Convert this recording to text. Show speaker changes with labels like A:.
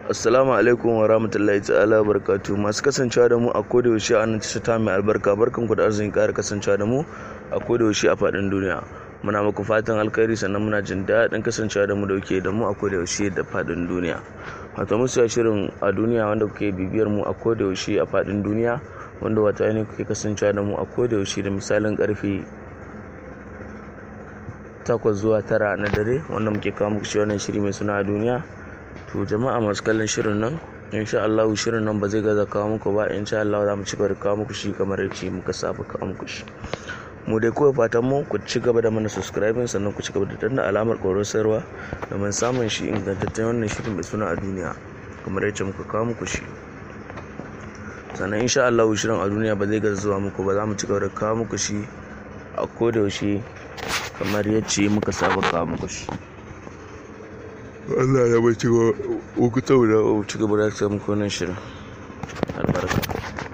A: Assalamu alaikum wa rahmatullahi ta'ala wa barakatuh. Masu kasancewa da mu a koda yaushe a nan tashar ta mai albarka, barkanku da arzikin ƙara kasancewa da mu a koda yaushe a faɗin duniya. Muna muku fatan alkhairi, sannan muna jin daɗin kasancewa da mu da kuke da mu a koda yaushe da faɗin duniya. Wato musu shirin a duniya wanda kuke bibiyar mu a koda yaushe a faɗin duniya, wanda wato ainihin kuke kasancewa da mu a koda yaushe da misalin ƙarfe 8 zuwa 9 na dare, wanda muke kawo muku shi wannan shiri mai suna a duniya. To jama'a masu kallon shirin nan, insha Allah shirin nan ba zai gaza kawo muku ba. Insha Allah za mu ci gaba da kawo muku shi kamar yadda muka saba kawo muku shi. Mu dai kawai fatan mu ku ci gaba da mana subscribing, sannan ku ci gaba da danna alamar ƙorar sayarwa domin samun shi ingantaccen wannan shirin mai suna a duniya kamar yadda muka kawo muku shi. Sannan insha Allah shirin a duniya ba zai gaza zuwa muku ba, za mu ci gaba da kawo muku shi a koda yaushe kamar yadda muka saba kawo muku shi. Allah ya bai ci gaba da ci gaba da muku wannan shirin. Albarka.